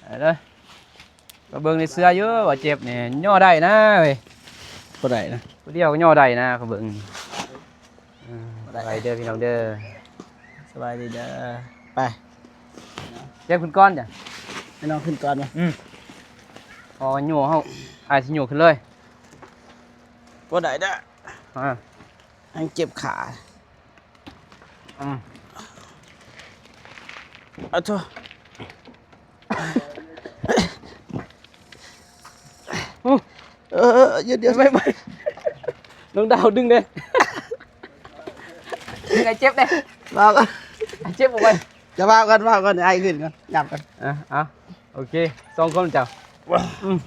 ໄປເດີ ໄປເບິ່ງໃນເສື້ອຢູ່ວ່າເຈັບນີ້ ຍໍໄດ້ນະເວີຍ. ບໍ່ໄດ້ນະ ຜູ້ດຽວກໍຍໍໄດ້ນະ ເຂົາເບິ່ງ. ເອີ ບໍ່ໄດ້ ໄປເດີພີ່ນ້ອງເດີ ສະບາຍດີເດີ. ໄປ ເຈັບຂຶ້ນກ່ອນຈ້ະ ໃຫ້ນ້ອງຂຶ້ນກ່ອນບໍ່? ອືມ ພໍຍົວເຮົາ ອ້າຍຊິຍົວຂຶ້ນເລີຍ. ບໍ່ໄດ້ເດີ ອ່າ ຍັງເຈັບຂາ. ອືມ ອາໂທ ໂອ້ ເອີ ເອີ ເອີ ດຽວ ໄປ ໄປ ນ້ອງດາວດຶງເດ້ ດຶງໃຫ້ເຈັບເດ້ ວາວກ່ອນ ໃຫ້ເຈັບບໍ່ໄປ. ຈະວາວກ່ອນ ວາວກ່ອນ ອ້າຍຂຶ້ນກ່ອນ ຫຍັບກ່ອນ. ອ່ະ ເອົາ ໂອເຄ ສອງຄົນເຈົ້າ. ອືມ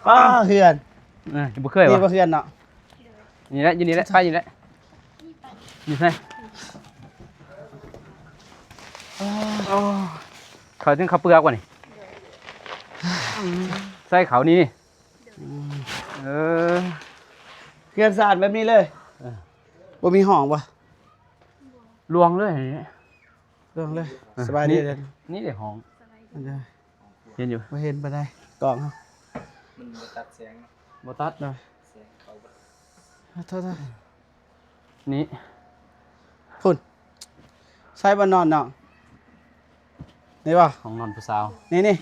ປ້າ ເຮືອນ ອ່າ ບໍ່ເຄີຍ ນີ້ບໍ່ເຮືອນເນາະ. ນີ້ແຫຼະ ຢູ່ນີ້ແຫຼະ ໄປນີ້ແຫຼະ ຢູ່ໃສ? ໂອ້ ເຂົາເຖິງເຂົ້າເປືອກວ່ານີ້ ໃສ່ເຂົ້ານີ້. ອືມ ເອີ ເຮືອນຊານແບບນີ້ເລີຍ. ເອີ ບໍ່ມີຫ້ອງບໍ່? ລວງເລີຍ ລວງເລີຍ. ເອີ ສະບາຍດີ ນີ້ເດ້ຫ້ອງ ເຫັນຢູ່ ບໍ່ເຫັນປານໃດ ກ້ອງເຮົາ ມັນບໍ່ຕັດແສງເນາະ. ບໍ່ຕັດ ໂດຍ ແສງເຂົ້າບໍ່ໄດ້. ໂທດໆ ນີ້ ພຸ້ນ ໃສ່ບ່ອນນອນນ້ອງ ນີ້ບໍ່? ຫ້ອງນອນຜູ້ສາວ ນີ້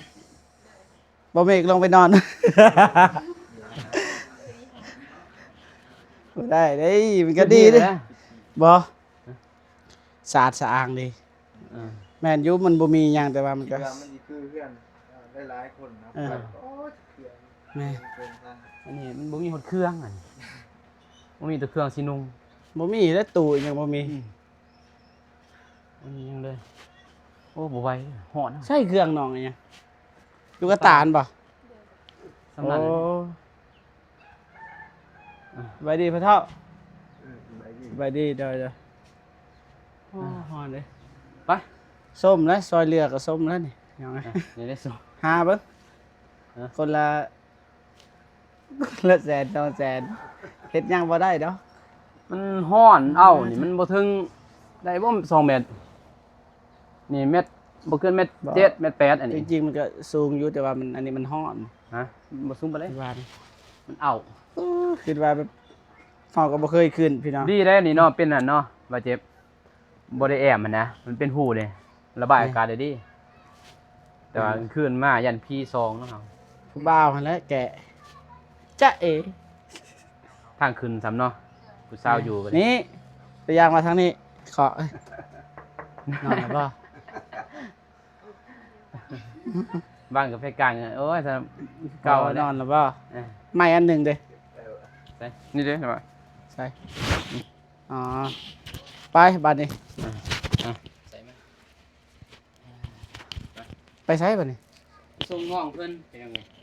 ໆ ບໍ່ເມກລົງໄປນອນ ບໍ່ໄດ້ເດ້ ມັນກໍດີເດ້. ບໍ່ ສະອາດສະອ້າງດີ. ເອີ ແມ່ນຢູ່ ມັນບໍ່ມີຫຍັງ ແຕ່ວ່າມັນກໍ ເຄືອງມັນຊິຄືເຮືອນ ເອີ ຫຼາຍໆຄົນນະ. ເອີ ໂອ້ຍ ເຄືອງ ແມ່ນ ອັນນີ້ມັນບໍ່ມີຮອດເຄື່ອງ ອັນນີ້ບໍ່ມີແຕ່ເຄື່ອງຊິນຸ່ງ ບໍ່ມີແລ້ວ ຕູ້ຍັງບໍ່ມີ. ອືມ ບໍ່ມີຫຍັງເລີຍ. ໂອ້ ບໍ່ໄຫວ ຮ້ອນ. ໃຊ້ເຄື່ອງນ້ອງອີຫຍັງ? ລູກກະຕາຫັ້ນບໍ່? ສຳນັ້ນ. ໂອ້ ສະບາຍດີພໍ່ເຖົ້າ. ເອີ ສະບາຍດີ ສະບາຍດີ. ໂດຍ ໂດຍ. ໂອ້ ຮ້ອນເດ້. ໄປ ສົມແລ້ວ ຊ່ອຍເຫຼືອກໍສົມແລ້ວນີ້ ພີ່ນ້ອງເອີຍ. ເອີ ນີ້ໄດ້ສົມ ຫາເບິ່ງ ຮະ ຄົນລະ ຄົນລະແສນສອງແສນ ເຮັດຫຍັງບໍ່ໄດ້ດອກ. ມັນຮ້ອນ ເອົ້ານີ້ມັນບໍ່ເຖິງ ໄດ້ບໍ່ສອງແມັດ. ນີ້ແມັດ ບໍ່ເກີນແມັດເຈັດ ແມັດແປດ ອັນນີ້. ຈິງໆ ມັນກໍສູງຢູ່ ແຕ່ວ່າມັນ ອັນນີ້ມັນຮ້ອນ. ຮະ ບໍ່ສູງປານໃດ ວ່ານີ້ ມັນເອົ້າ. ເອີ ຄິດວ່າແບບ ເຮົາກໍບໍ່ເຄີຍຂຶ້ນ ພີ່ນ້ອງ. ດີໄດ໋ນີ້ເນາະ ເປັນນັ້ນເນາະ ບາດເຈັບ ບໍ່ໄດ້ແອ້ມຫັ້ນນະ ມັນເປັນຮູເດ້ ລະບາຍອາກາດໄດ້ດີ. ແຕ່ວ່າ ອືມ ກາງຄືນມາຢ້ານຜີສ່ອງເນາະ. ຜູ້ບ່າວຫັ້ນແຫຼະແກະ ຈະເອ ທາງຂຶ້ນຊ້ຳເນາະ ຜູ້ສາວຢູ່. ນີ້ ຕົວຢ່າງວ່າທາງນີ້ ເຄາະ ນອນແລ້ວບໍ່? ບ້ານກາແຟກາງ ໂອ້ຍ ເກົ່າແລ້ວ. ນອນແລ້ວບໍ່? ເອີ ໄມ້ອັນໜຶ່ງເດ້. ໃສ່ ນີ້ເດ້ ໃສ່ ອໍ ໄປບາດນີ້. ອ່າ ອ່າ ໃສ່ມາ ໄປ ໄປໃສບາດນີ້? ໄປສົ່ງນ້ອງເພິ່ນ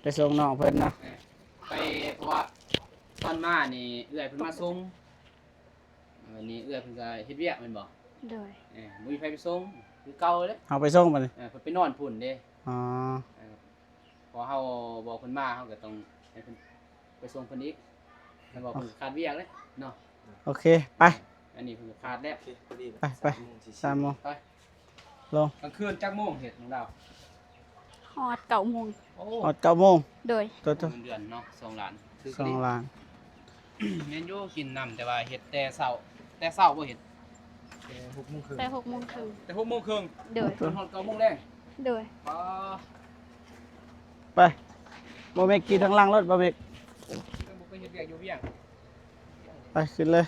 ໄປສົ່ງນ້ອງເພິ່ນເນາະ. ເອີ ໄປ ເພາະວ່າຕອນມານີ້ເອື້ອຍເພິ່ນມາສົ່ງ. ເອີ ນີ້ເອື້ອຍເພິ່ນກໍເຮັດວຽກແມ່ນບໍ່? ໂດຍ. ເອີ ບໍ່ມີໃຜໄປສົ່ງ ຄືເກົ່າເດ້. ເຮົາໄປສົ່ງບາດນີ້. ເອີ ເພິ່ນໄປນອນພຸ້ນເດ້. ອໍ ເອີ ພໍເຮົາບອກເພິ່ນມາ ເຮົາກໍຕ້ອງໃຫ້ເພິ່ນໄປສົ່ງເພິ່ນອີກ. ແມ່ນບໍ່? ເພິ່ນຂາດວຽກເດ້ເນາະ. ໂອເຄ ໄປ. ອັນນີ້ເພິ່ນຂາດແລ້ວ. ໂອເຄ ພໍດີ. ໄປ ໄປ ສາມໂມງ ສາມໂມງ ໄປ ລົງ. ກາງຄືນຈັກໂມງເຮັດນ້ອງດາວ? ຮອດເກົ້າໂມງ. ໂອ້ ຮອດເກົ້າໂມງ. ໂດຍ. ໂຕໆ ເງິນເດືອນເນາະ ສອງລ້ານ. ສອງລ້ານ. ແມ່ນຢູ່ ກິນນຳ ແຕ່ວ່າເຮັດແຕ່ເຊົ້າ ແຕ່ເຊົ້າບໍ່ເຮັດ? ແຕ່ຫົກໂມງເຄິ່ງ. ແຕ່ຫົກໂມງເຄິ່ງ. ແຕ່ຫົກໂມງເຄິ່ງ. ໂດຍ. ຈົນຮອດເກົ້າໂມງແລງ. ໂດຍ. ປາ ໄປ ບໍ່ເມັກ ຂີ່ທາງຫຼັງລົດ ບໍ່ເມັກ. ບໍ່ເຄີຍເຮັດວຽກຢູ່ວຽງ. ໄປ ຂຶ້ນເລີຍ.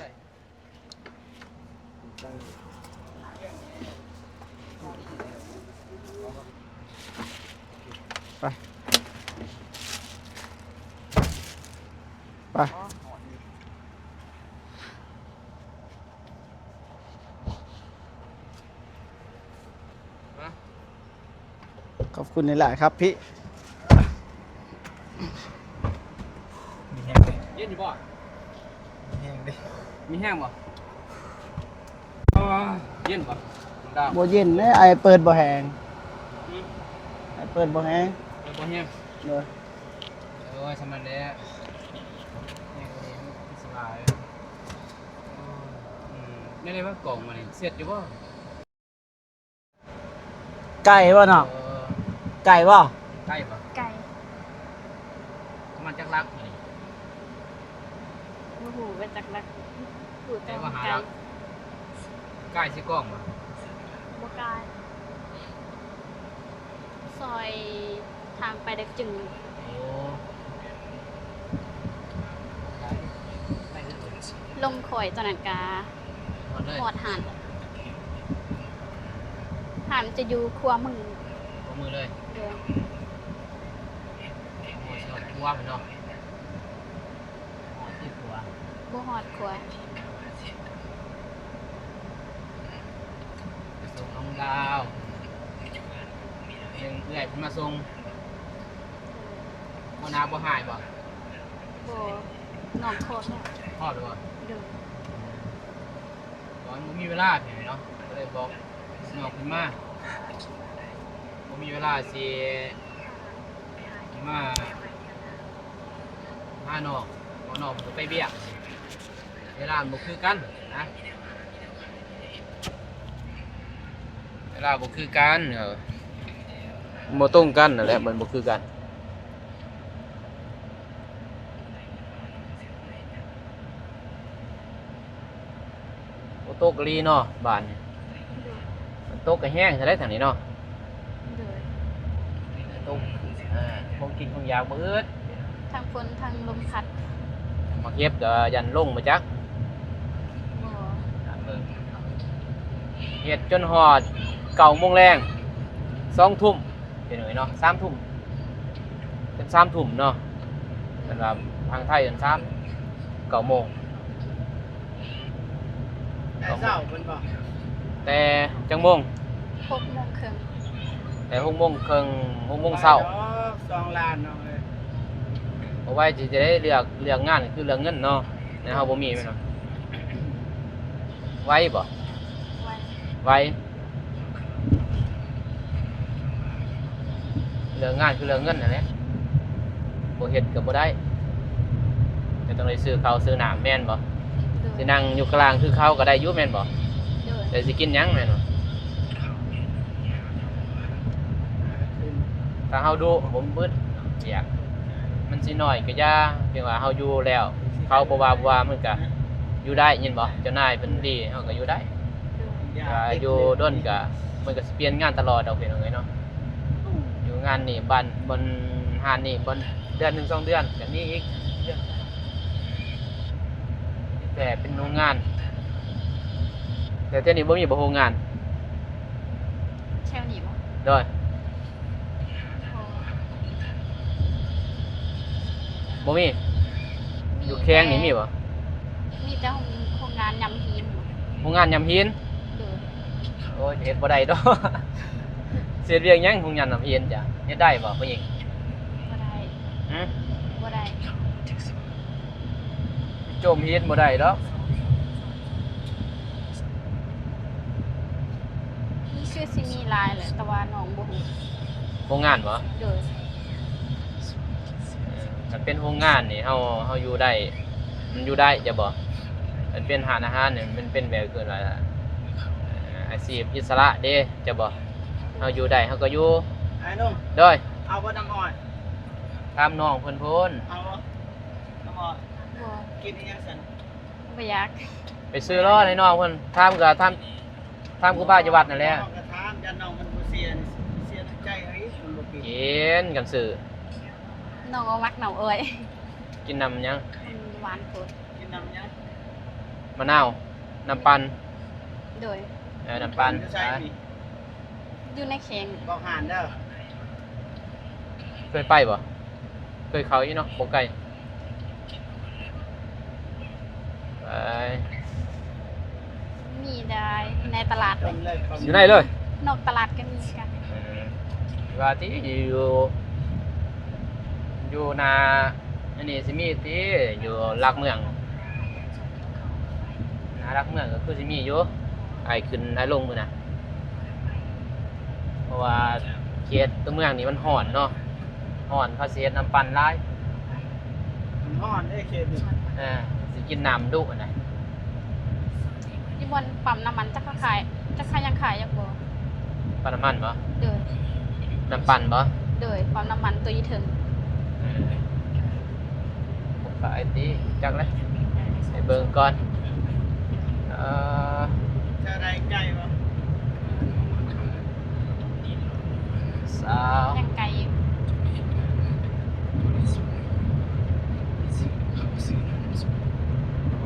ໄປ ໄປ. ຂອບຄຸນຫຼາຍໆ ຄັບພີ່. ມີແຮງເດ້. ເຢັນຢູ່ບໍ່? ມີແຮງເດ້. ມີແຮງບໍ່? ອໍ ເຢັນບໍ່? ບໍ່ເຢັນເດ້ ອ້າຍເປີດບໍ່ແຮງ. ຫືມ? ອ້າຍເປີດບໍ່ແຮງ. ເປີດບໍ່ແຮງ. ໂດຍ. ໂອ້ຍ ສ່ຳນັ້ນແຫຼະ. ແຮງກວ່ານີ້ມັນສະບາຍ. ອືມ ແນວໃດວະ ກ້ອງມັນນີ້ ເຊັດຢູ່ບໍ່? ໄກບໍ່ນ້ອງ? ເອີ ໄກບໍ່? ໄກບໍ່? ໄກ. ປະມານຈັກຫຼັກນີ້? ບໍ່ຮູ້ວ່າຈັກຫຼັກ. ຮູ້ແຕ່ວ່າໄກ. ກາຍຊິກ້ອງບໍ່? ບໍ່ກາຍ. ຊອຍທາງໄປໄດ້ຈຶ່ງ. ໂອ້ ລົງຂ້ອຍຕອນນັ້ນກະຮອດເລີຍ ຮອດຮ້ານ. ຮ້ານຈະຢູ່ຂວາມື. ຂວາມືເລີຍ? ໂດຍ. ໂອ້ ຊິຮອດຂົວພຸ້ນເນາະ. ຮອດທີ່ຂົວ? ບໍ່ຮອດຂົວ. ໄປສົ່ງນ້ອງດາວ ເປັນເອື້ອຍເພິ່ນມາສົ່ງ. ໂດຍ. ຫົວໜ້າບໍ່ຮ້າຍບໍ່? ບໍ່. ນ້ອງຄອດແລ້ວ. ຄອດແລ້ວບໍ່? ໂດຍ. ຕອນບໍ່ມີເວລາເພິ່ນເນາະ ກໍເລີຍບອກນ້ອງເພິ່ນມາ. ບໍ່ມີເວລາຊິມາຫານ້ອງ ເພາະນ້ອງເພິ່ນກໍໄປວຽກ. ເວລາມັນບໍ່ຄືກັນນະ ເວລາບໍ່ຄືກັນ. ເອີ ບໍ່ຕົງກັນນັ້ນແຫຼະ ມັນບໍ່ຄືກັນ. ໂອ້ ຕົກອີ່ຫຼີເນາະ ບາດນີ້. ໂດຍ. ມັນຕົກກໍແຮງຊະໄດ໋ທາງນີ້ເນາະ. ໂດຍ. ຕົກ ເອີ ຂອງກິນຂອງຢາກບໍ່ອຶດ. ທັງຝົນທັງລົມພັດ. ມາເກັບກໍຢ້ານລົງບໍ່ຈັກ. ບໍ່. ເຮັດຈົນຮອດເກົ້າໂມງແລງ ສອງທຸ່ມ ເປັນຫຍັງເນາະ ສາມທຸ່ມ ເປັນສາມທຸ່ມເນາະ. ເພິ່ນວ່າທາງໄທເອີ້ນສາມ ເກົ້າໂມງ. ແຕ່ເຊົ້າເພິ່ນບໍ່? ແຕ່ຈັກໂມງ? ຫົກໂມງເຄິ່ງ. ແຕ່ຫົກໂມງເຄິ່ງ ຫົກໂມງເຊົ້າ. ສອງລ້ານເນາະ. ບໍ່ໄວຊິຈະໄດ້ເລືອກ ເລືອກງານ ຄືເລື່ອງເງິນເນາະ ແນວເຮົາບໍ່ມີແມ່ນບໍ່? ໄວບໍ່? ໄວ. ໄວ. ເລື່ອງງານຄືເລື່ອງເງິນນັ້ນແຫຼະ ບໍ່ເຮັດກໍບໍ່ໄດ້ ກໍຕ້ອງໄດ້ຊື້ເຂົ້າຊື້ນ້ຳແມ່ນບໍ່? ໂດຍ. ຊິນັ່ງຢູ່ກາງຄືເຂົາກໍໄດ້ຢູ່ແມ່ນບໍ່? ໂດຍ. ແຕ່ຊິກິນຫຍັງແມ່ນບໍ່? ຖ້າເຮົາດຸບໍ່ເບິດວຽກ ມັນຊິນ້ອຍກໍຢ່າ ເພຽງວ່າເຮົາຢູ່ແລ້ວ ເຂົາບໍ່ວ່າບໍ່ວ່າ ມັນກໍຢູ່ໄດ້ ຍິນບໍ່? ເຈົ້ານາຍເພິ່ນດີ ເຮົາກໍຢູ່ໄດ້. ໂດຍ. ກໍຢູ່ດົນກໍ ມັນກໍຊິປ່ຽນງານຕະຫຼອດດອກ ພີ່ນ້ອງເອີຍເນາະ. ຢູ່ງານນີ້ ບ້ານ ບ່ອນຮ້ານນີ້ ບ່ອນເດືອນໜຶ່ງສອງເດືອນກໍມີອີກ ແຕ່ເປັນໂຮງງານ. ແຕ່ແຖວນີ້ບໍ່ມີບໍ່ໂຮງງານ? ແຖວນີ້ບໍ່? ໂດຍ. ບໍ່ ບໍ່ມີ. ມີ ຢູ່ແຂວງນີ້ມີບໍ່? ມີແຕ່ໂຮງ ໂຮງງານຫຍ້ຳຫີນ. ໂຮງງານຫຍ້ຳຫີນ? ໂດຍ. ໂອ້ຍ ເຮັດບໍ່ໄດ້ດອກ ຊິເຮັດວຽກຫຍັງໂຮງງານຫຍ້ຳຫີນຈ້ະ ເຮັດໄດ້ບໍ່ຜູ້ຍິງ? ບໍ່ໄດ້. ຫຶ? ບໍ່ໄດ້. ໂຈມຫີນບໍ່ໄດ້ດອກ. ມີ ຄືຊິມີຫຼາຍແຫຼະ ແຕ່ວ່ານ້ອງບໍ່ຮູ້. ໂຮງງານບໍ່? ໂດຍ. ເອີ ຄັນເປັນໂຮງງານນີ້ ເຮົາ ເຮົາຢູ່ໄດ້ ມັນຢູ່ໄດ້ຈະບໍ່? ຄັນເປັນຮ້ານອາຫານນີ້ ມັນເປັນແບບເອີ້ນວ່າ ເອີ ອາຊີບອິດສະຫຼະເດ້ ຈະບໍ່? ເຮົາຢູ່ໄດ້ ເຮົາກໍຢູ່. ອ້າຍໜຸ່ມ. ໂດຍ. ເອົາບໍ່ນ້ຳອ້ອຍ? ຖາມນ້ອງເພິ່ນພຸ້ນ. ເອົາບໍ່ນ້ຳອ້ອຍ? ບໍ່. ກິນອີ່ຫຍັງຊັ້ນ? ບໍ່ຢາກ. ໄປຊື້ໂລດໃຫ້ນ້ອງເພິ່ນ. ຖາມກໍຖາມ ຖາມຄູບາຢູ່ວັດນັ້ນແຫຼະ. ນ້ອງກໍຖາມ ຢ້ານນ້ອງມັນບໍ່ເສຍ ເສຍນ້ຳໃຈເຮົາອີກ ມັນບໍ່ກິນ. ກິນ ຄັນຊື້. ນ້ອງບໍ່ມັກນ້ຳອ້ອຍ. ກິນນ້ຳຫຍັງ? ມັນຫວານໂພດ. ກິນນ້ຳຫຍັງ? ມະນາວ ນ້ຳປັ່ນ. ໂດຍ. ເອີ ນ້ຳປັ່ນ. ຢູ່ໃສນີ້? ຢູ່ໃນແຂວງ. ບອກຮ້ານເດີ. ເຄີຍໄປບໍ່? ເຄີຍເຂົ້າຢູ່ເນາະ ບໍ່ໄກ. ໄປ ມີໄດ້ໃນຕະຫຼາດເລີຍ. ຢູ່ໃນເລີຍ? ນອກຕະຫຼາດກໍມີຄືກັນ. ເອີ ວ່າຕິ ຢູ່ ຢູ່ໜ້າ ອັນນີ້ຊິມີຕິ ຢູ່ຫຼັກເມືອງ. ໜ້າຫຼັກເມືອງກໍຄືຊິມີຢູ່ ອ້າຍຂຶ້ນອ້າຍລົງມື້ນະ. ເພາະວ່າເຂດຕົວເມືອງນີ້ມັນຮ້ອນເນາະ ຮ້ອນ ເຂົາຊິເຮັດນ້ຳປັ່ນຫຼາຍ. ມັນຮ້ອນເດ້ເຂດນີ້. ເອີ ຊິກິນນ້ຳດຸຫັ້ນນະ. ຢູ່ບ່ອນປ້ຳນ້ຳມັນ ຈັກເຂົາຂາຍ ຈັກເຂົາຍັງຂາຍຢູ່ບໍ່? ປ້ຳນ້ຳມັນບໍ່? ໂດຍ. ນ້ຳປັ່ນບໍ່? ໂດຍ ປ້ຳນ້ຳມັນຕົວຢູ່ເທິງ. ເອີ ຂາຍຕິ ຈັກແຫຼະ ໃຫ້ເບິ່ງກ່ອນ. ເອີ ເຈົ້າໄດ້ໄກ່ບໍ່? ຊາວ ຍັງໄກຢູ່.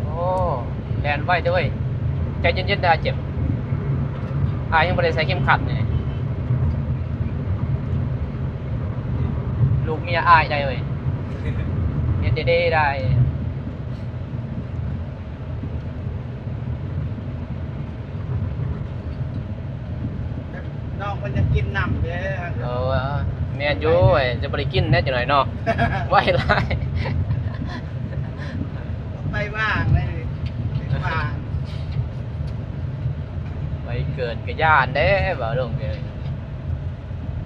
ໂອ້ ແລ່ນໄວເດີ້ເວີຍ. ໃຈເຢັນໆ ເດີ້ ອ້າຍເຈັບ. ອ້າຍຍັງບໍ່ໄດ້ໃສ່ເຂັມຂັດນີ້. ລູກເມຍອ້າຍໄດ໋ເວີຍ. ເຮັດເດ້ໆ ໄດ້. ນ້ອງເພິ່ນຢາກກິນນ້ຳເດ້. ເອີ ແມ່ນຢູ່ ຈະບໍ່ໄດ້ກິນແດ່ຈັກໜ້ອຍເນາະ. ໄວຫຼາຍ ໄປວ່າງເລີຍ ໄປວ່າງ. ໄວເກີນກະຢ້ານເດ້ ເວົ້າລົງເລີຍ.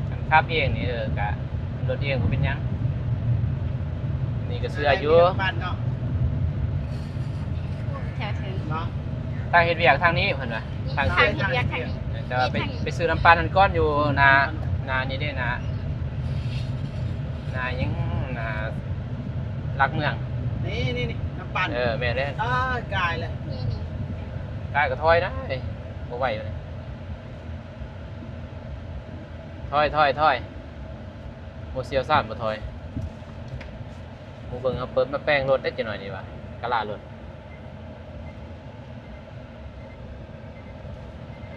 ຄັນຂັບເອງນີ້ ເອີ ກະລົດເອງບໍ່ເປັນຫຍັງ. ນີ້ກະເຊື່ອຢູ່ ແຖວເທິງເນາະ. ທາງເຮັດວຽກທາງນີ້ເພິ່ນວ່າ ທາງເຮັດວຽກທາງນີ້. ແຕ່ວ່າໄປ ໄປຊື້ນ້ຳປັ່ນຫັ້ນກ່ອນ ຢູ່ໜ້າ ໜ້ານີ້ເດ້ ໜ້າ ໜ້າຫຍັງ ໜ້າຫຼັກເມືອງ. ນີ້ໆໆ ນ້ຳປັ່ນ. ເອີ ແມ່ນແລ້ວ. ອ້າຍ ກາຍແລ້ວ ນີ້ໆ ກາຍກະຖອຍນະ. ເອີ ບໍ່ໄຫວແລ້ວ. ຖອຍ ຖອຍ ຖອຍ. ບໍ່ຊ່ຽວຊານບໍ່ຖອຍ. ໝູ່ເບິ່ງເຮົາເປີດມາແປງລົດໄດ້ຈັກໜ້ອຍນີ້ວ່າ ກະລາລົດ.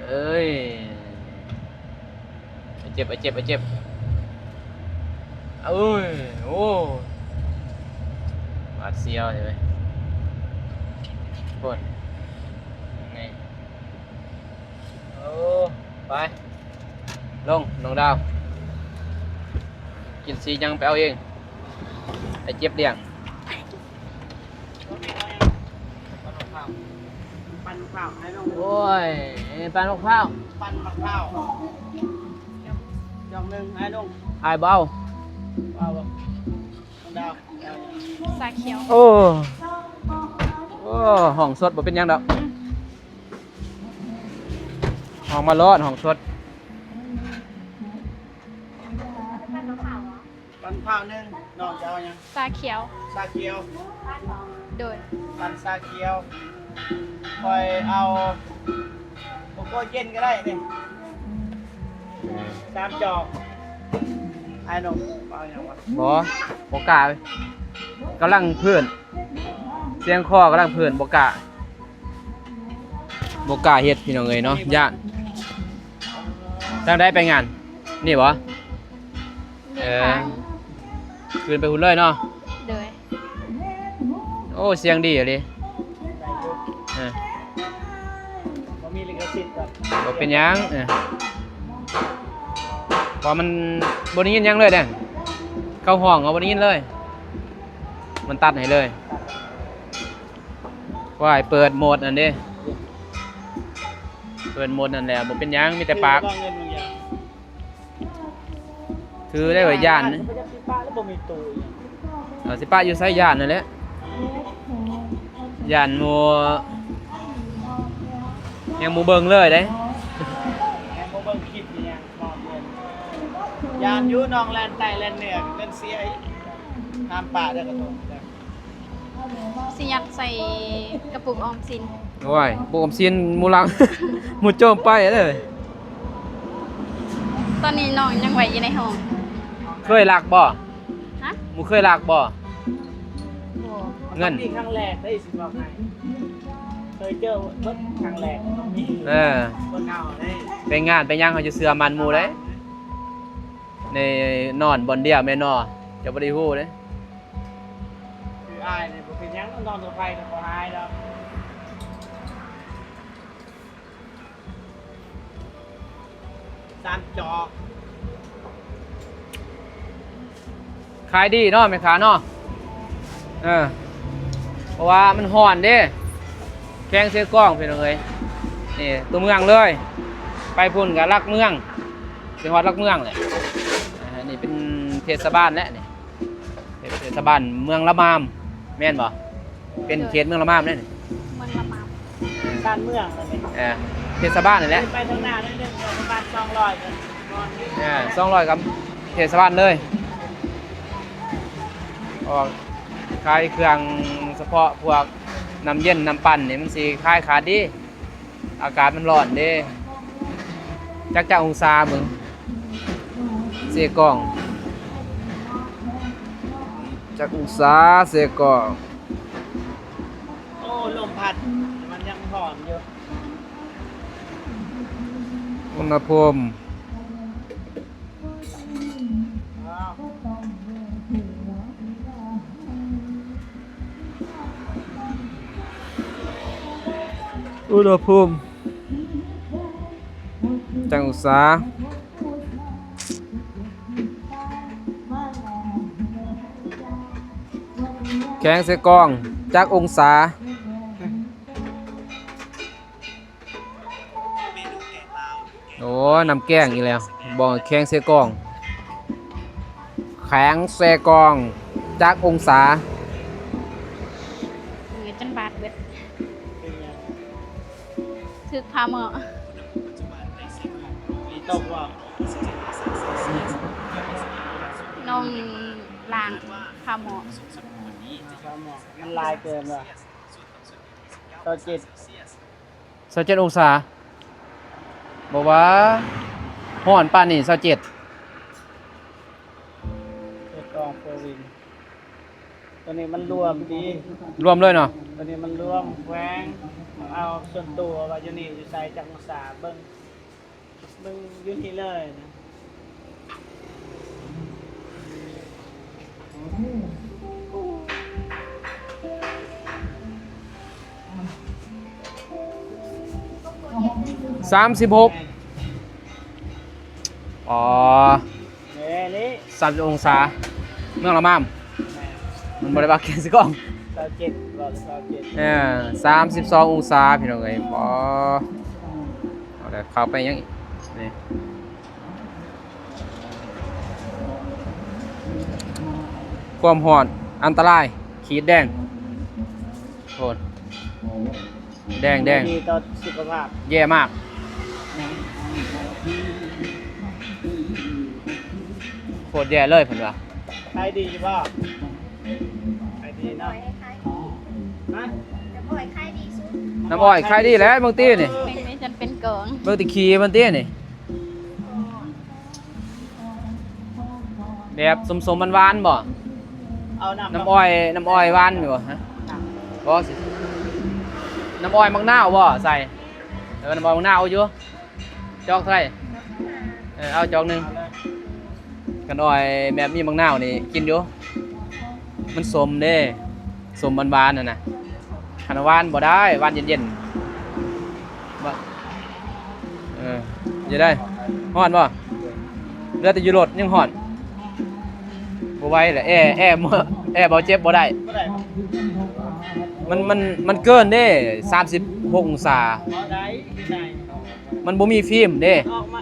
ເອີຍ ເຈັບ ເຈັບ ເຈັບ. ເອີຍ ໂອ້ ຫວາດສ່ຽວເລີຍ. ໂພດ ນີ້. ໂອ້ ໄປ ລົງ ນ້ອງດາວ. ກິນສີຫຍັງໄປເອົາເອງ ໄປເຈັບລ້ຽງ. ປັ່ນໝາກພ້າວ ປັ່ນໝາກພ້າວໃຫ້ນ້ອງ. ໂອ້ຍ ປັ່ນໝາກພ້າວ ປັ່ນໝາກພ້າວ ຈອກໜຶ່ງໃຫ້ນ້ອງ. ອ້າຍບໍ່ເອົາ ເອົາບໍ່? ຊາຂຽວ. ໂອ້ ໂອ້ ຫ້ອງສົດບໍ່ເປັນຫຍັງດອກ. ອືມ ຫ້ອງມາໂລດ ຫ້ອງສົດ. ປັ່ນໝາກພ້າວໜຶ່ງ. ນ້ອງຈະເອົາຫຍັງ? ຊາຂຽວ. ຊາຂຽວ. ໂດຍ ປັ່ນຊາຂຽວ. ຂ້ອຍເອົາໂກໂກ້ເຢັນກະໄດ້ນີ້ ສາມຈອກ. ອ້າຍໜຸ່ມເອົາຫຍັງວະ? ບໍ່ ບໍ່ກ້າ ກຳລັງພື້ນ ສຽງຄໍກຳລັງພື້ນ ບໍ່ກ້າ ບໍ່ກ້າເຮັດ ພີ່ນ້ອງເອີຍເນາະ ຢ້ານ. ທາງໃດໄປງານນີ້ບໍ່? ເອີ ຂຶ້ນໄປພຸ້ນເລີຍເນາະ. ໂດຍ ໂອ້ ສຽງດີອີ່ຫຼີ. ເອີ ບໍ່ມີລິຂສິດກໍບໍ່ເປັນຫຍັງ. ເອີ ເພາະມັນບໍ່ໄດ້ຍິນຫຍັງເລີຍເດ້ ເຂົາຮ້ອງກໍບໍ່ໄດ້ຍິນເລີຍ ມັນຕັດໃຫ້ເລີຍ. ວ່າໃຫ້ເປີດໂໝດນັ້ນເດ້ ເປີດໂໝດນັ້ນແຫຼະ ບໍ່ເປັນຫຍັງ ມີແຕ່ປາກ. ຖືໄດ້ວ່າຢ້ານ ເອົາ ຊິປະຢູ່ໃສ ຢ້ານນັ້ນແຫຼະ ຢ້ານໝູ່ ຍັງບໍ່ເບິ່ງເລີຍເດ້ ຍັງບໍ່ເບິ່ງຄລິບອີ່ຫຍັງ. ຢ້ານຢູ່ ນ້ອງແລ່ນໃຕ້ແລ່ນເໜືອ ເງິນເສຍອີກ ຫ້າມປະເດີ ກະທົງເດີ. ຊິຍັດໃສ່ກະປຸກອອມສິນ. ໂອ້ຍ ກະປຸກອອມສິນ ໝູ່ຫຼັງ ໝູ່ໂຈມໄປເດີ. ຕອນນີ້ນ້ອງຍັງໄວ້ຢູ່ໃນຫ້ອງ. ເຄີຍລັກບໍ່? ຮະ? ໝູ່ເຄີຍລັກບໍ່? ບໍ່. ເງິນ ນີ້ຄັ້ງແລກເດ້ ຊິບອກໃຫ້ ເຄີຍເຈີເບິດຄັ້ງແລກ. ເອີ ຄົນເຮົາເດ້ ໄປງານໄປຫຍັງ ເຮົາຈະເຊື່ອໝັ້ນໝູ່ເດ້. ໃນນອນບ່ອນດຽວແມ່ນບໍ່? ເຈົ້າບໍ່ໄດ້ຮູ້ເດ້. ຄືອ້າຍນີ້ບໍ່ເປັນຫຍັງ ນອນກັບໃຜກໍບໍ່ຫາຍດອກ. ສາມຈອກ. ຂາຍດີເນາະແມ່ຄ້າເນາະ. ເອີ ເພາະວ່າມັນຮ້ອນເດ້ ແຂວງເຊກອງ ພີ່ນ້ອງເອີຍ. ນີ້ ຕົວເມືອງເລີຍ ໄປພຸ້ນກະຫຼັກເມືອງ ຊິຮອດຫຼັກເມືອງແຫຼະ. ອັນນີ້ເປັນເທດສະບານແຫຼະນີ້ ເທດສະບານເມືອງລະມາມ ແມ່ນບໍ່? ເປັນເຂດເມືອງລະມາມເດ້ນີ້ ເມືອງລະມາມ ຊານເມືອງນັ້ນເດ້. ເອີ ເທດສະບານນັ້ນແຫຼະ ໄປທາງໜ້າໜ້ອຍໜຶ່ງ ປະມານສອງຮ້ອຍ ເອີ ສອງຮ້ອຍ ກະ ເທດສະບານເລີຍ. ອອກຂາຍເຄື່ອງສະເພາະພວກນ້ຳເຢັນ ນ້ຳປັ່ນນີ້ ມັນຊິຂາຍຂາດດີ. ອາກາດມັນຮ້ອນເດ້. ຈັກ ຈັກອົງສາເບິ່ງ ເຊກອງ ຈັກອົງສາ ເຊກອງ. ໂອ້ ລົມພັດ ມັນຍັງຮ້ອນຢູ່. ອຸນຫະພູມ ອຸນຫະພູມ ຈັກອົງສາ? ແຂວງເຊກອງ ຈັກອົງສາ? ໂອ້ ນ້ຳແກງອີກແລ້ວ. ບໍ່ ແຂວງເຊກອງ ແຂວງເຊກອງ ຈັກອົງສາ? ເໝືອຍຈົນບາດເບິດ ຖືກຄາໝໍ້. ມີຕົກບໍ່? ນ້ອງລ້າງຄາໝໍ້. ຄາໝໍ້ ມັນຫຼາຍເກີນບໍ່? ຊາວເຈັດ ຊາວເຈັດອົງສາ. ບໍ່ວ່າ ຮ້ອນປານນີ້ ຊາວເຈັດ. ເຊກອງໂຟວິນ ຕົວນີ້ມັນລວມຕິ? ລວມເລີຍເນາະ. ຕົວນີ້ມັນລວມແຂວງ. ເອົາສ່ວນຕົວວ່າຢູ່ນີ້ຢູ່ໃສ ຈັກອົງສາ ເບິ່ງ ເບິ່ງຢູ່ນີ້ເລີຍນະ. ສາມສິບຫົກ. ອໍ ແມ່ນນີ້ ສາມສິບຫົກອົງສາ ເມືອງລະມາມ. ແມ່ນ ມັນບໍ່ໄດ້ວ່າແຂວງເຊກອງ. ຊາວເຈັດ ວ່າຊາວເຈັດ. ເອີ ສາມສິບສອງອົງສາ ພີ່ນ້ອງເອີຍ. ອໍ ເອົາແລ້ວ ເຂົ້າໄປຫຍັງອີກນີ້? ຄວາມຮ້ອນອັນຕະລາຍ ຂີດແດງ ໂອ້ ແດງໆ ດີຕໍ່ສຸຂະພາບ ແຍ່ມາກ ໂຄດແຍ່ເລີຍເພິ່ນວ່າ. ຂາຍດີຢູ່ບໍ່? ຂາຍດີເນາະ. ຮະ? ນ້ຳອ້ອຍຂາຍດີສຸດ. ນ້ຳອ້ອຍຂາຍດີແຫຼະ ເບິ່ງຕິນີ້. ເປັນ ເປັນກອງ ເບິ່ງຕິຂີ້ມັນຕິນີ້. ແບບສົ້ມໆ ຫວານໆ ບໍ່? ເອົານ້ຳ ນ້ຳອ້ອຍ ນ້ຳອ້ອຍຫວານຢູ່ບໍ່? ຮະ? ບໍ່ ຊິ ນ້ຳອ້ອຍໝາກນາວບໍ່? ໃສ່ ເອີ ນ້ຳອ້ອຍໝາກນາວຢູ່. ຈອກເທົ່າໃດ? ເອີ ເອົາຈອກໜຶ່ງ. ເອົາເລີຍ. ຄັນອ້ອຍແບບມີໝາກນາວນີ້ກິນຢູ່ ມັນສົ້ມເດ້. ສົ້ມຫວານໆ ຫັ້ນນະ. ຄັນຫວານບໍ່ໄດ້ ຫວານເຢັນໆ ບໍ່. ເອີ ຢູ່ໄດ້. ຮ້ອນບໍ່? ເຫຼືອແຕ່ຢູ່ລົດຍັງຮ້ອນ. ບໍ່ໄຫວແຫຼະ ແອ ແອ ແອບໍ່ເຈັບບໍ່ໄດ້. ບໍ່ໄດ້. ມັນ ມັນ ມັນເກີນເດ້ ສາມສິບຫົກອົງສາ. ບໍ່ໄດ້ ຢູ່ໃນ ມັນບໍ່ມີຟີມເດ້ ອອກມາ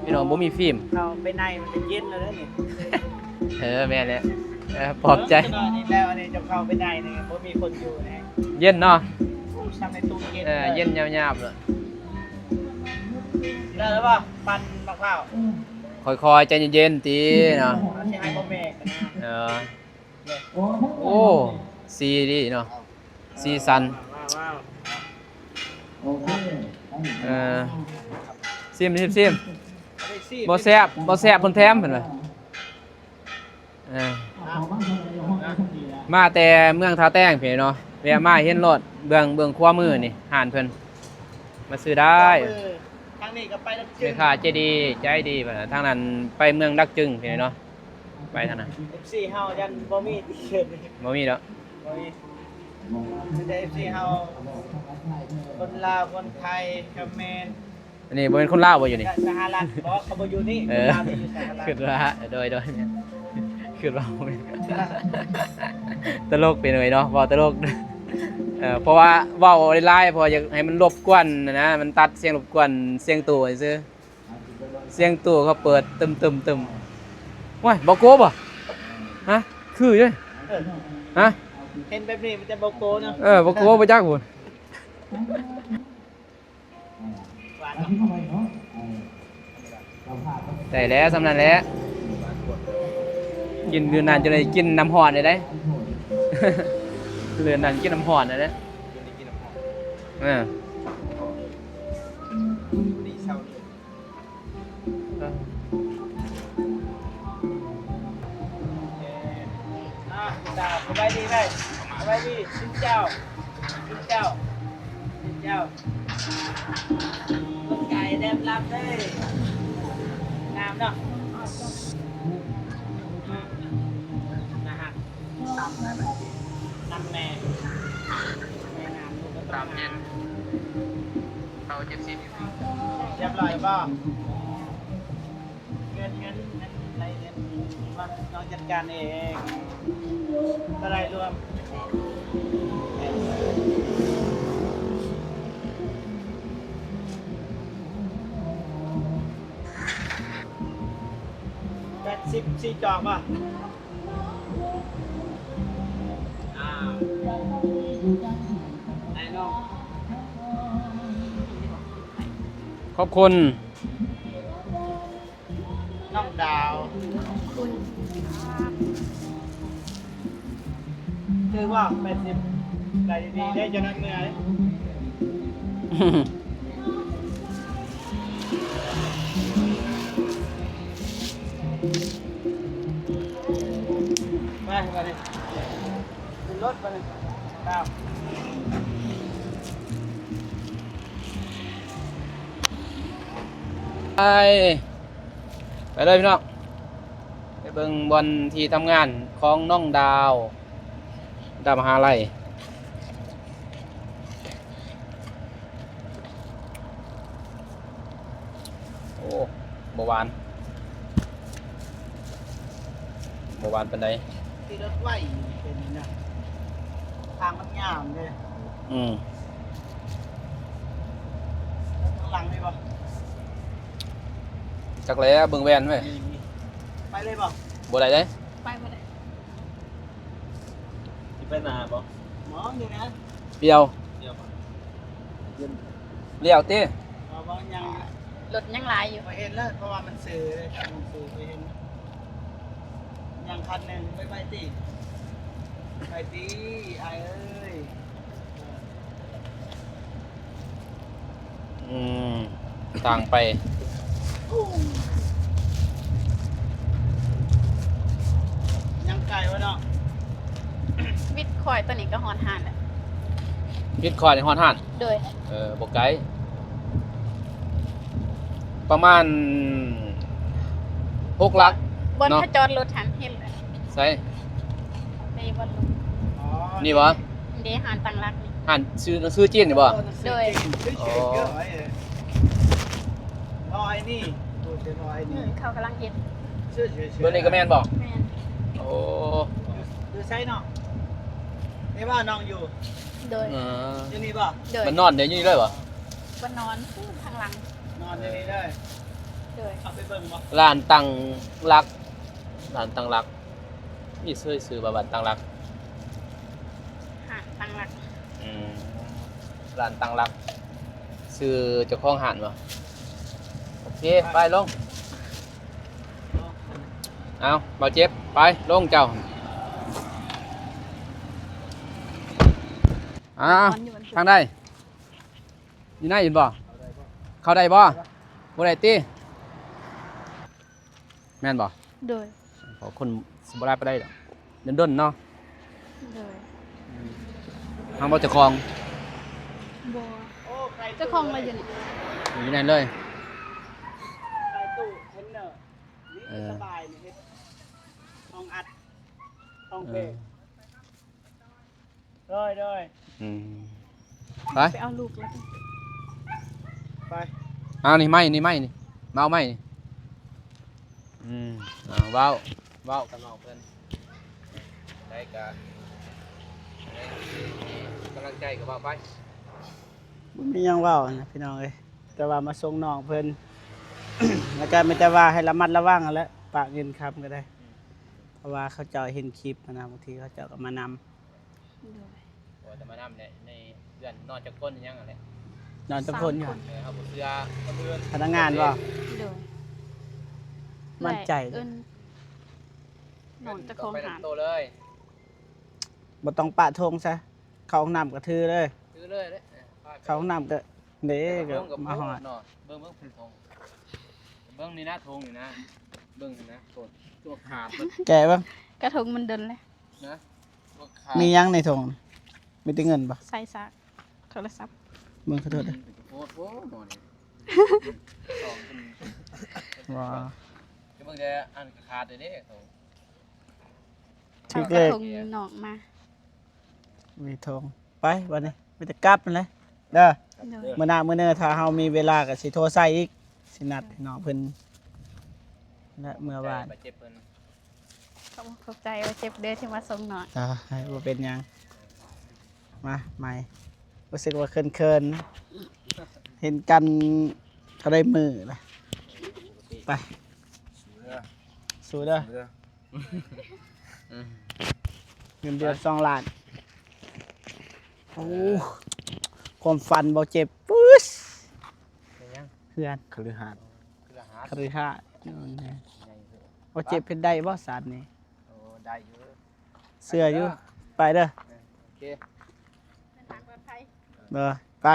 ພີ່ນ້ອງ ບໍ່ມີຟີມ. ເຂົ້າໄປໃນມັນຈະເຢັນແລ້ວເດ້ນີ້. ເອີ ແມ່ນແຫຼະ. ເອີ ປອບໃຈ. ເອີ ແລ້ວອັນນີ້ເຈົ້າເຂົ້າໄປໃນນີ້ບໍ່ມີຄົນຢູ່ແນ່ ເຢັນເນາະ. ໂອ້ ຊ່ຳໃນຕູ້ເຢັນ. ເອີ ເຢັນຍາບໆ ເລີຍ. ໄດ້ແລ້ວບໍ່? ປັ່ນໝາກພ້າວ. ຄ່ອຍໆ ໃຈເຢັນໆ ຕິເນາະ. ຊິໃຫ້ບໍ່ແມ່ນນະ. ເອີ. ໂອ້ ສີດີເນາະ ສີສັນ. ເອີ ຊີມ ຊີມ ຊີມ. ບໍ່ແຊບ ບໍ່ແຊບ ເພິ່ນແຖມ ເພິ່ນວ່າ. ເອີ ມາແຕ່ເມືອງທ່າແຕງພີ້ເນາະ ແວະມາເຫັນໂລດ ເບື້ອງ ເບື້ອງຂວາມືນີ້ ຮ້ານເພິ່ນ ມາຊື້ໄດ້. ທາງນີ້ກໍໄປດາກຈຶງ ແມ່ຄ້າໃຈດີ ໃຈດີ. ທາງນັ້ນໄປເມືອງດາກຈຶງພີ້ເນາະ. ໄປທາງນັ້ນ ເອັຟຊີເຮົາຍັງບໍ່ມີຕິ. ບໍ່ມີດອກ ບໍ່ມີ. ມີແຕ່ເອັຟຊີເຮົາ ຄົນລາວ ຄົນໄທ ຄຳເໝນ. ອັນນີ້ບໍ່ແມ່ນຄົນລາວບໍ່ຢູ່ນີ້? ສະຫະລັດ. ບໍ່ ເຂົາບໍ່ຢູ່ນີ້. ເອີ ຄົນລາວນີ້ຢູ່ສະຫະລັດ. ຄິດວ່າ ໂດຍ ໂດຍ ແມ່ນ ຄິດວ່າບໍ່ແມ່ນ. ຕະຫຼົກໄປໜ້ອຍເນາະ ເວົ້າຕະຫຼົກ. ເອີ ເພາະວ່າເວົ້າຫຼາຍໆ ເພາະວ່າຢາກໃຫ້ມັນລົບກວນນະ ມັນຕັດສຽງລົບກວນສຽງໂຕຊື່. ສຽງຕູ້ເຂົາເປີດຕຶມໆໆ. ໂອ້ຍ ບໍ່ໂກບໍ່? ຮະ? ຄືເດ້. ເອີ ຮະ? ເຫັນແບບນີ້ມັນຈະບໍ່ໂກເນາະ. ເອີ ບໍ່ໂກບໍ່ຈັກພຸ້ນ. ໄດ້ແລ້ວ ສ່ຳນັ້ນແຫຼະ. ກິນຢູ່ນັ້ນ ຈະໄດ້ກິນນ້ຳຮ້ອນໄດ້ ເລື່ອນນັ້ນກິນນ້ຳຮ້ອນໄດ້ ເອີ. ອ່າ ສະບາຍດີໄດ໋ ສະບາຍດີ ຊິນເຈົ້າ ຊິນເຈົ້າ ຊິນເຈົ້າ. ຄົນໄກແນມລຳເດ້ ງາມເນາະ ນາຮັກ ນຳແມ່ ແມ່ງາມ ລູກກໍຕ້ອງງາມ ເຂົ້າເຈັດສິບ ຮຽບຮ້ອຍບໍ່? ເງິນ ເງິນ ເງິນ ໄດ້ເງິນ ວ່ານ້ອງຈັດການເອງ ເທົ່າໃດລວມ? ແປດສິບ ສີ່ຈອກບໍ່? ອ່າ ໄດ້ເນາະ ຂອບຄຸນ. ນ້ອງດາວ ຖືກບໍ່? ແປດສິບ ໄດ້ດີໆ ເດ້ ເຈົ້ານ້ອຍເມື່ອຍ ໄປ ໄປ ຂຶ້ນລົດໄປເລີຍ ຕາມ ໄປ ໄປເລີຍພີ່ນ້ອງ ໄປເບິ່ງບ່ອນທີ່ທຳງານຂອງນ້ອງດາວ ດາວມະຫາໄລ. ໂອ້ ບໍ່ຫວານ ບໍ່ຫວານປານໃດ. ຂີ່ລົດໄວເປັນຫຍັງ ທາງມັນຍາວເດ້. ອືມ ທາງຫຼັງນີ້ບໍ່? ຈັກແລ້ວ ເບິ່ງແວ່ນເວີຍ. ໄປເລີຍບໍ່? ບໍ່ໄດ້ເດ້ ໄປບໍ່ໄດ້. ຊິໄປນາບໍ່? ໝໍຢູ່ນະ ປ່ຽວ ປ່ຽວບໍ່? ລ້ຽວຕິ ບໍ່ ບໍ່ ຍັງ ລົດຍັງຫຼາຍຢູ່ ຂ້ອຍເຫັນແລ້ວ ເພາະວ່າມັນຊື່ເດ້ ມັນຊື່ ຂ້ອຍເຫັນ ຍັງຄັນໜຶ່ງ ໄປ ໄປຕິ ໄປຕິ ອ້າຍເອີຍ. ອືມ ຕ່າງໄປ ຍັງໄກວະເນາະ ວິດຄ້ອຍຕອນນີ້ກໍຮອດຮ້ານແລ້ວ ວິດຄ້ອຍນີ້ຮອດຮ້ານ ໂດຍ ເອີ ບໍ່ໄກ ປະມານຫົກຫຼັກ ບ່ອນເນາະ ເຂົາຈອດລົດຫັ້ນ ເຫັນແລ້ວ ໃສ? ນີ້ບໍ່? ນີ້ບໍ່? ເດ້ ຮ້ານຕັ້ງຫຼັກນີ້ ຮ້ານຊື້ໜັງສືຈີນນີ້ບໍ່? ໂດຍ ອໍ ຮ້ອຍນີ້ ໂຕເຈັດຮ້ອຍນີ້ ອືມ ເຂົາກຳລັງເຮັດ ເບິ່ງນີ້ກໍແມ່ນບໍ່? ແມ່ນ ໂອ້ ຢູ່ ຢູ່ໃສເນາະ? ນີ້ວ່ານ້ອງຢູ່ ໂດຍ ເອີ ຢູ່ນີ້ບໍ່? ໂດຍ ມັນນອນຢູ່ນີ້ເລີຍບໍ່? ບໍ່ນອນ ຢູ່ທາງຫຼັງ ນອນຢູ່ນີ້ເລີຍ ໂດຍ ເຂົ້າໄປເບິ່ງບໍ່? ຮ້ານຕັ້ງຫຼັກ ຮ້ານຕັ້ງຫຼັກ ມີຊື່ ຊື່ວ່າບ້ານຕັ້ງຫຼັກ ຮ້ານຕັ້ງຫຼັກ ອືມ ຮ້ານຕັ້ງຫຼັກ ຊື່ເຈົ້າຂອງຮ້ານບໍ່? ໂອເຄ ໄປລົງ ເອົາ ບ່າວເຈັບ ໄປລົງເຈົ້າ ເອົາ ທາງໃດ? ຢູ່ໃນຢູ່ບໍ່? ເຂົ້າໄດ້ບໍ່? ບໍ່ໄດ້ຕິ? ແມ່ນບໍ່? ໂດຍ ເພາະຄົນຊິບໍ່ຫຼາຍປານໃດດອກ ດົນໆ ເນາະ ໂດຍ ອືມ ເຮົາບໍ່ເຈົ້າຂອງ ບໍ່ ເຈົ້າຂອງລະຢູ່ນີ້ ຢູ່ໃນເລີຍ ໃສ່ຕູ້ເທນເນີ ນີ້ ເອີ ສະບາຍນີ້ ເຮັດຫ້ອງອັດ ຫ້ອງເພ ເອີ ໂດຍ ໂດຍ ອືມ ໄປ ໄປເອົາລູກແລ້ວ ໄປ ເອົານີ້ໄມ້ນີ້ ໄມ້ນີ້ ມາເອົາໄມ້ນີ້ ອືມ ເອົາ ເວົ້າ ເວົ້າກັບນ້ອງເພິ່ນ ໄດ້ກະ ໃຫ້ກຳລັງໃຈກໍເວົ້າໄປ ບໍ່ມີຫຍັງເວົ້ານະພີ່ນ້ອງເອີຍ ແຕ່ວ່າມາສົ່ງນ້ອງເພິ່ນ ແລ້ວກະມີແຕ່ວ່າໃຫ້ລະມັດລະວັງຫັ້ນແຫຼະ ປະເງິນຄຳກໍໄດ້ ອືມ ເພາະວ່າເຂົາເຈົ້າເຫັນຄລິບຫັ້ນນະ ບາງທີເຂົາເຈົ້າກໍມານຳ ໂດຍ ໂອ້ ແຕ່ມານຳແຫຼະ ໃນເຮືອນນອນຈັກຄົນຫຍັງຫັ້ນແຫຼະ ນອນຈັກຄົນຢູ່? ສາມຄົນ ເອີ ເຮົາບໍ່ເຊື່ອຄົນອື່ນ ພະນັກງານບໍ່? ໂດຍ ໝັ້ນໃຈ ເອີ້ນ ນອນຈະຂອງຫານ ໂຕເລີຍ ບໍ່ຕ້ອງປະຖົງຊະ ເຂົ້າຫ້ອງນ້ຳກໍຖືເລີຍ ຖືເລີຍເດ້ ເອີ ເຂົ້າຫ້ອງນ້ຳກໍເດ້ ກໍມາຮອດເນາະ ເບິ່ງ ເບິ່ງ ເບິ່ງຖົງ ເບິ່ງນີ້ນະ ຖົງນີ້ນະ ເບິ່ງນີ້ນະ ໂຕ ຕົວຂາດ ແກະເບິ່ງ ກະຖົງມັນດົນແລ້ວນະ ຕົວຂາດ ມີຫຍັງໃນຖົງ? ມີແຕ່ເງິນບໍ່? ໃສ່ຊາກ ໂທລະສັບ ເບິ່ງ ຂໍໂທດເດີ ໂອ້ໂຫ ໝໍນີ້ ສອງຄົນ ວ້າ ຈະເບິ່ງແຕ່ອັນຂາດເດ້ ຖືກເລີຍ ເອົາກະທົງນອກມາ ມີຖົງ ໄປບັດນີ້ ມີແຕ່ກັບຫັ້ນແຫຼະເດີ ໂດຍ ມື້ໜ້າມື້ເໜີ ຖ້າເຮົາມີເວລາກໍຊິໂທໃສ່ອີກ ຊິນັດໃຫ້ນ້ອງເພິ່ນ ແລະ ເມື່ອວານ ໃຈບາດເຈັບເພິ່ນ ຂອບ ຂອບໃຈ ບໍ່ເຈັບເດີທີ່ມາສົ່ງນ້ອງ ອ່າ ບໍ່ເປັນຫຍັງ ມາໃໝ່ ຮູ້ສຶກວ່າເຂີນໆ ເຫັນກັນເທົ່າໃດມື້ລະ ໄປ ສູ້ເດີ ສູ້ເດີ ເງິນເດືອນສອງລ້ານ ໂອ້ ຄວາມຝັນບໍ່ເຈັບ ປຶດ ເປັນຫຍັງ? ເຮືອນ ຄະລືຫາດ ຄະລືຫາດ ຄະລືຫາດ ອືມ ໃຫຍ່ເດີ ບໍ່ເຈັບເຮັດໄດ້ບໍ່ຊາດນີ້? ໂອ້ ໄດ້ຢູ່ ເຊື່ອຢູ່ ໄປເດີ ເອີ ໂອເຄ ເດີ ໄປ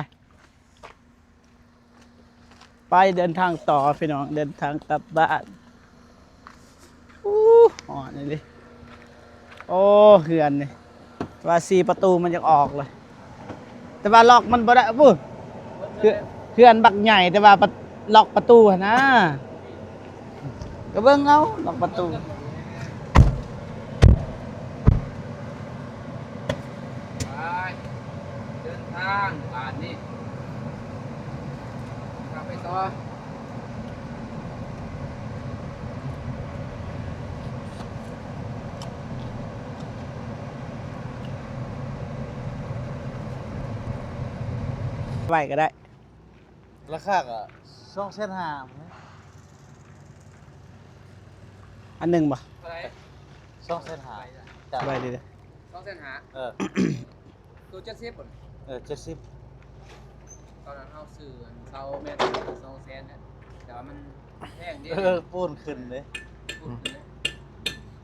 ໄປ ເດີນທາງຕໍ່ພີ່ນ້ອງ ເດີນທາງກັບບ້ານ ອູ້ ຮ້ອນອີ່ຫຼີ ໂອ້ ເຮືອນນີ້ ແຕ່ວ່າສີ່ປະຕູມັນຢາກອອກເລີຍ ແຕ່ວ່າລັອກມັນບໍ່ໄດ້ ປູ້ ເຮືອນ ເຮືອນບັກໃຫຍ່ ແຕ່ວ່າປະ ລັອກປະຕູຫັ້ນນາ ກໍເບິ່ງເອົາ ລັອກປະຕູ ໄປ ເດີນທາງບາດນີ້ ຂັບໄປຕໍ່ ໄວ້ກໍໄດ້ ລາຄາກໍສອງແສນຫ້າ ອັນໜຶ່ງບໍ່? ເທົ່າໃດ? ສອງແສນຫ້າ ສະບາຍດີເດີ ສອງແສນຫ້າ ເອີ ໂຕເຈັດສິບບໍ່? ເອີ ເຈັດສິບ ຕອນນັ້ນເຮົາຊື້ອັນເສົາແມັດສອງແສນ ແຕ່ວ່າມັນ ແພງເດ້ ເອີ ປູນຂຶ້ນເດ້ ປູນຂຶ້ນເດ້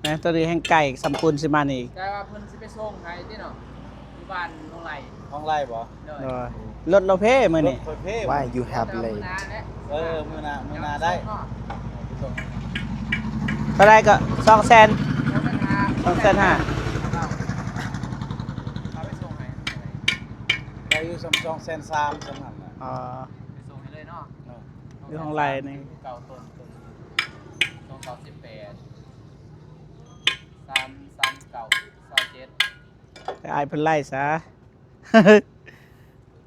ແມ່ນ ໂຕນີ້ແຮ່ງໄກ ສ່ຳປູນຊິມານີ້ອີກ ແຕ່ວ່າເພິ່ນຊິໄປສົ່ງໃຫ້ຕິເນາະ ຢູ່ບ້ານໜອງໄລ ໜອງໄລບໍ່? ໂດຍ ໂດຍ ລົດລາວເພມື້ນີ້ ລົດຂ້ອຍເພ Why you have late ແຕ່ວ່າມື້ໜ້າແຫຼະ ເອີ ມື້ໜ້າ ມື້ໜ້າໄດ້ ເອົາໄປສົ່ງ ເທົ່າໃດກໍ ສອງແສນ ສອງແສນຫ້າ ສອງແສນຫ້າ ເອົາໄປສົ່ງໃຫ້ ໄດ້ຢູ່ສ່ຳ ສອງແສນສາມ ສ່ຳນັ້ນແຫຼະ ອໍ ໄປສົ່ງໃຫ້ເລີຍເນາະ ເອີ ຢູ່ຫ້ອງໄລ່ນີ້ ເກົ້າຕົ້ນ ຕົ້ນ ສອງເກົ້າສິບແປດ ສາມສາມເກົ້າ ຊາວເຈັດ ໃຫ້ອ້າຍເພິ່ນໄລ່ຊະ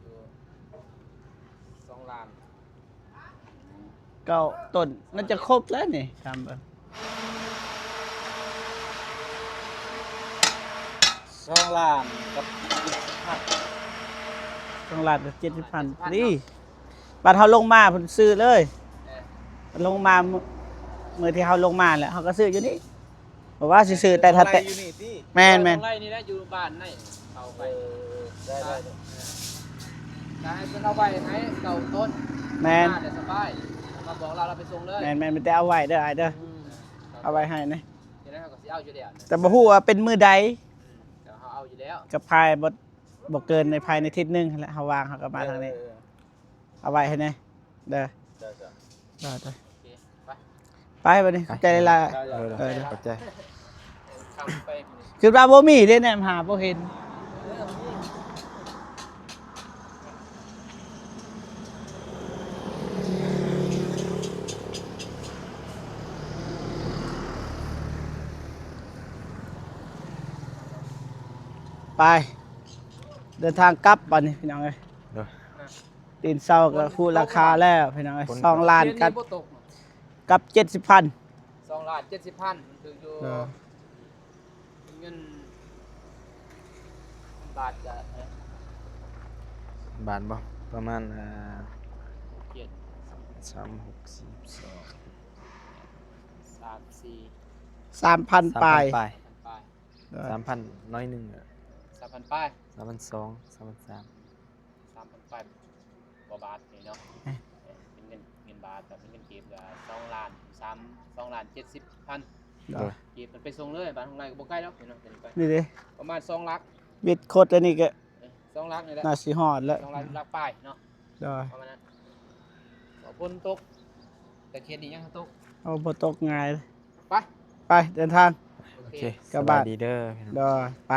ຢູ່ສອງລ້ານ ເກົ້າຕົ້ນ ໜ້າຈະຄົບແລ້ວນີ້ ຖາມເບິ່ງ ສອງລ້ານກັບເຈັດສິບພັນ ສອງລ້ານກັບເຈັດສິບພັນ ເຈັດສິບພັນ ດີ ເນາະ ບັດເຮົາລົງມາເພິ່ນຊື້ເລີຍ ເອີ ບັດລົງມາ ມື້ ມື້ທີ່ເຮົາລົງມາແຫຼະ ເຮົາກໍຊື້ຢູ່ນີ້ ບໍ່ວ່າຊິຊື້ແຕ່ຖ້າແຕ່ ແມ່ນໆ ໄລ່ນີ້ແຫຼະ ຢູ່ບ້ານໃນ ເຂົ້າໄປ ເອີ ໄດ້ໆ ເອີ ໄດ້ເພິ່ນເອົາໄວ້ໃຫ້ເກົ້າຕົ້ນ ແມ່ນ ມາແລ້ວສະບາຍ ມາບອກລາວ ລາວໄປສົ່ງເລີຍ ແມ່ນໆ ມີແຕ່ເອົາໄວ້ເດີອ້າຍເດີ ອືມ ເອົາໄວ້ໃຫ້ນະ ຈັ່ງໃດເຮົາກໍຊິເອົາຢູ່ແລ້ວ ແຕ່ບໍ່ຮູ້ວ່າເປັນມື້ໃດ ອືມ ແຕ່ເຮົາເອົາຢູ່ແລ້ວ ກໍພາຍບໍ່ ບໍ່ເກີນໃນພາຍໃນທິດໜຶ່ງຫັ້ນແຫຼະ ເຮົາວ່າງເຮົາກໍມາທາງນີ້ ເອີ ເອົາໄວ້ໃຫ້ແດ່ເດີ ເດີ ເດີ ເດີ ໂອເຄ ໄປ ໄປບັດນີ້ ຂອບໃຈຫຼາຍໆ ເອີ ເດີ ເດີ ຂອບໃຈ ຄຳໄປ ຄິດວ່າບໍ່ມີເດ້ ແນມຫາບໍ່ເຫັນ ໄປ ເດີນທາງກັບບັດນີ້ພີ່ນ້ອງເອີຍ ໂດຍ ຕື່ນເຊົ້າກໍຮູ້ລາຄາແລ້ວພີ່ນ້ອງເອີຍ ສອງລ້ານກັບ ກັບເຈັດສິບພັນ ສອງລ້ານເຈັດສິບພັນ ມັນຖືກຢູ່ ໂດຍ ເປັນເງິນ ເປັນບາດກະ ບາດບໍ່ ປະມານ ເອີ ເຈັດ ສາມ ຫົກ ສີ່ ສອງ ສາມ ສີ່ ສາມພັນປາຍ ສາມພັນປາຍ ໂດຍ ສາມພັນໜ້ອຍໜຶ່ງ ສາມພັນປາຍ ສາມພັນສອງ ສາມພັນສາມ ສາມພັນປາຍກວ່າບາດນີ້ເນາະ ເອີ ເປັນເງິນ ເງິນບາດ ແຕ່ເປັນເງິນກີບກະສອງລ້ານສາມ ສອງລ້ານເຈັດສິບພັນ ໂດຍ ຂີ່ມັນໄປສົ່ງເລີຍ ບ້ານຫົງໄລ່ກໍບໍ່ໄກດອກເນາະ ຈາກນີ້ໄປ ນີ້ເດ້ ປະມານສອງຫຼັກ ບິດຄົດແລ້ວນີ້ກໍ ເອີ ສອງຫຼັກນີ້ແຫຼະ ໜ້າຊິຮອດແລ້ວ ສອງຫຼັກ ຫຼັກປາຍເນາະ ໂດຍ ປະມານນັ້ນ ຝົນຕົກ ແຕ່ເຂດນີ້ຍັງຕົກ ໂອ້ ບໍ່ຕົກງ່າຍ ໄປ ໄປເດີນທາງ ໂອເຄ ໂອເຄ ກະບາດ ສະບາຍດີເດີ ໂດຍ ໄປ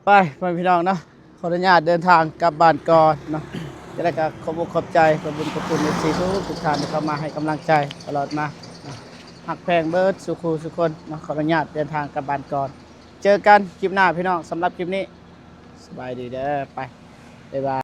ໄປ ພໍ່ແມ່ພີ່ນ້ອງເນາະ ຂໍອະນຸຍາດເດີນທາງກັບບ້ານກ່ອນເນາະ ຈັ່ງໃດກໍຂອບອົກຂອບໃຈ ຂອບບຸນຂອບຄຸນ ເອັຟຊີ ທຸກໆທ່ານທີ່ເຂົ້າມາໃຫ້ກຳລັງໃຈຕະຫຼອດມາເນາະ ຮັກແພງເບິດສູ່ຄູ່ສູ່ຄົນເນາະ ຂໍອະນຸຍາດເດີນທາງກັບບ້ານກ່ອນ ເຈີກັນຄລິບໜ້າພີ່ນ້ອງ ສຳລັບຄລິບນີ້ ສະບາຍດີເດີ ໄປ ບາຍບາຍ.